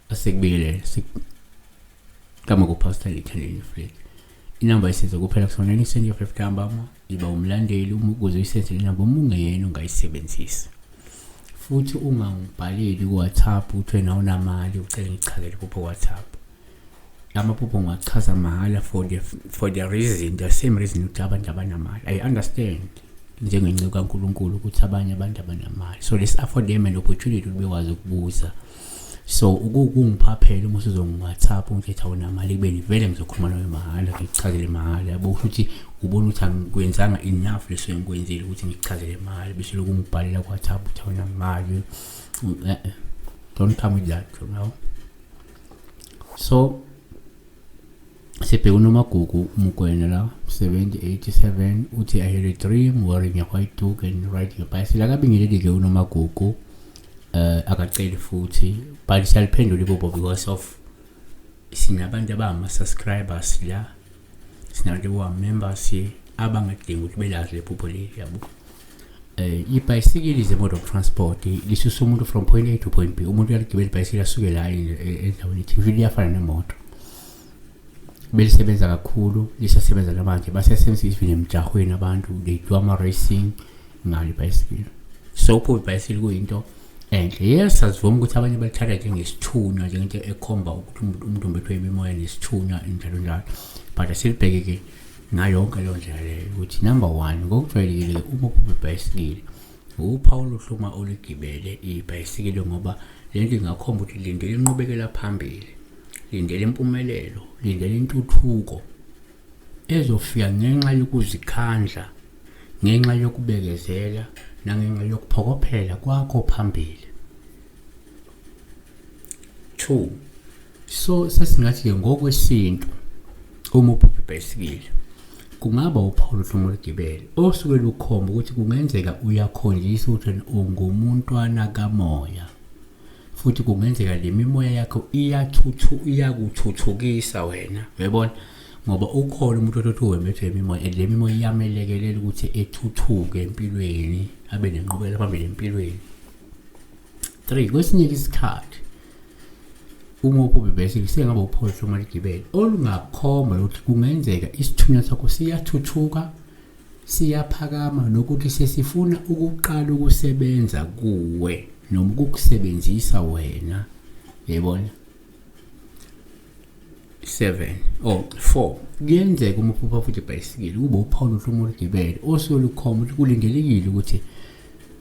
Asikubingelele sikama kuPastor Lithandeni Fred. Inamba isenze kuphela kusona isende yo 5 ntambama iba umlandeli uma ukuze uyisenze inamba uma ungeyena ungayisebenzisi. Futhi ungangibhaleli ku-WhatsApp uthi wena awunamali ucele ngichazele kupho WhatsApp. Amaphupho ngiwachaza mahhala for the reason, the same reason ukuthi abantu abanamali. I understand njengenceku kaNkulunkulu ukuthi abanye abantu abanamali. So let's afford them an opportunity ukuthi bekwazi ukubuza. So ukungiphaphela uma usuzongi-WhatsApp ungithi awunamali kube vele ngizokhuluma nawe mahhala ngikuchazele mahhala, yabo, ukuthi ubona ukuthi angikwenzanga enough leso engikwenzile ukuthi ngikuchazele mahhala bese lokhu ungibhalela ku-WhatsApp uthi awunamali. Don't come with that. So sibheke uNomagugu Mokoena la 7087 uthi, "I had a dream wearing a white doek and riding a bicycle." Akabingeleli-ke uNomagugu, akaceli futhi, but siyaliphendula iphupho because of sinabantu abangama-subscribers la, sinabantu abangama-members abangadingi ukuthi belazi le phupho leli, yabo. Ibhayisikili is a mode of transport, lisusa umuntu from point A to point B. Umuntu uyaligibela ibhayisikili asuke la endaweni ethile, liyafana nemoto. Belisebenza kakhulu, lisasebenza namanje, basasebenzisa even emjahweni abantu, they do ama-racing ngalo ibhayisikili. So uphuva ibhayisikili kuyinto enhle. Yes, asivumi ukuthi abanye balithatha njengesithunywa, njengento ekhomba ukuthi umuntu umbethwe imimoya nesithunywa, njalo njalo, but asilibheke-ke ngayo yonke leyo ndlela leyo ukuthi number one, ngokujwayelekile uma uphupha ibhayisikili, uphawu oluhle uma uligibele ibhayisikili, ngoba le nto ingakhomba ukuthi lindele inqubekela phambili, lindele impumelelo, lindele intuthuko ezofika ngenxa yokuzikhandla, ngenxa yokubekezela nangenxa yokuphokophela kwakho phambili. Two, so sesingathi-ke ngokwesintu uma uphupha ibhayisikili kungaba uphawu oluhle olugibele osuke lukhomba ukuthi kungenzeka uyakhonjiswa ukuthi wena ungumuntwana kamoya, futhi kungenzeka le mimoya yakho iyathuthu iyakuthuthukisa wena, uyabona, ngoba ukhona umuntu othi wembethwe imimoya and le mimoya iyamelekelela ukuthi ethuthuke empilweni, abe nenqubekela phambili empilweni. Three, kwesinye isikhathi uma uphupha ibhayisikili sengaba uphawu oluhle ligibele olungakhomba ukuthi kungenzeka isithunywa sakho siyathuthuka, siyaphakama, nokuthi sesifuna ukuqala ukusebenza kuwe noma ukukusebenzisa wena, yebona. 7 oh 4, kuyenzeka uma uphupha futhi ibhayisikili kube uphawu oluhle olugibele osuke lukhomba ukuthi kulindelekile ukuthi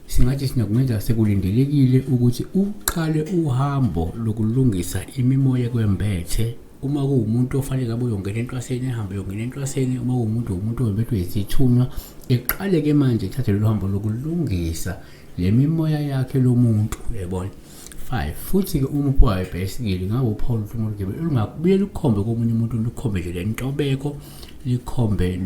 singathi sinakungenza sekulindelekile ukuthi uqale uhambo lokulungisa imimoya kwembethe. Uma kuwumuntu ofanele ngabe uyongena entwaseni, ehambe uyongena entwaseni. Uma kuwumuntu, umuntu oyembethwe isithunywa, eqale-ke manje ethathe lolu hambo lokulungisa le mimoya yakhe lo muntu, uyabona. 5, futhi-ke uma uphawu ibhayisikili ngabe uphawu oluhle olugibele olungabuye lukhombe komunye umuntu, lukhombe nje le ntobeko, likhombe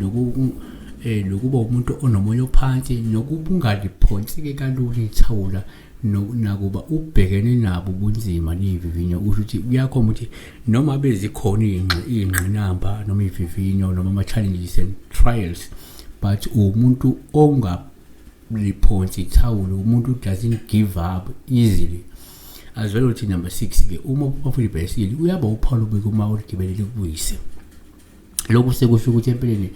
lokuba umuntu onomoya ophansi nokuba ungaliphonsi-ke kalula ithawula nakuba ubhekene nabo ubunzima ney'vivinyo. Kusho ukuthi kuyakhomba ukuthi noma bezikhona iy'ngqinamba noma iy'vivinyo noma ama-challenges and trials, but umuntu ongaliphonsi ithawula, umuntu doesn't give up easily. As well ukuthi number 6 ke, uma uphupha ibhayisikili uyaba uphawu lobika uma uligibele likubuyise. Lokhu sekusho ukuthi empeleni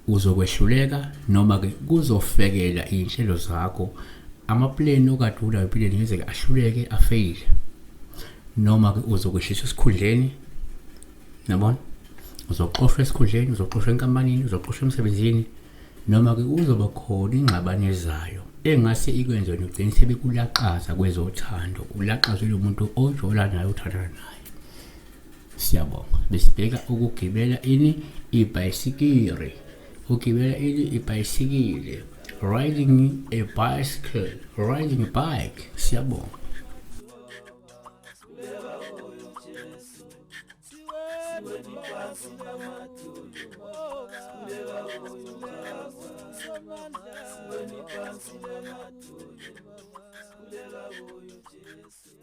uzokwehluleka noma ke kuzofekela iy'nhlelo zakho, amapleni okade unawo empilweni ngenzeka ahluleke, afeyile, noma ke uzokwehliswa esikhundleni, yabona, uzoxoshwa esikhundleni, uzoxoshwa enkampanini, uzoxoshwa emsebenzini, noma ke kuzoba khona ingxabano ezayo engase ikwenze wena ugcine sebekulaxaza kwezothando, ulaxazwe lo muntu ojola naye, othandana naye. Siyabonga. Besibheka ukugibela ini? Ibhayisikili. Ugibela ini? Ibhayisikili. Riding a bicycle, riding a bike. Siyabonga. Siweni phansi namadolo, sikhuleka kuyo Jesu. Siweni phansi namadolo, sikhuleka kuyo Jesu.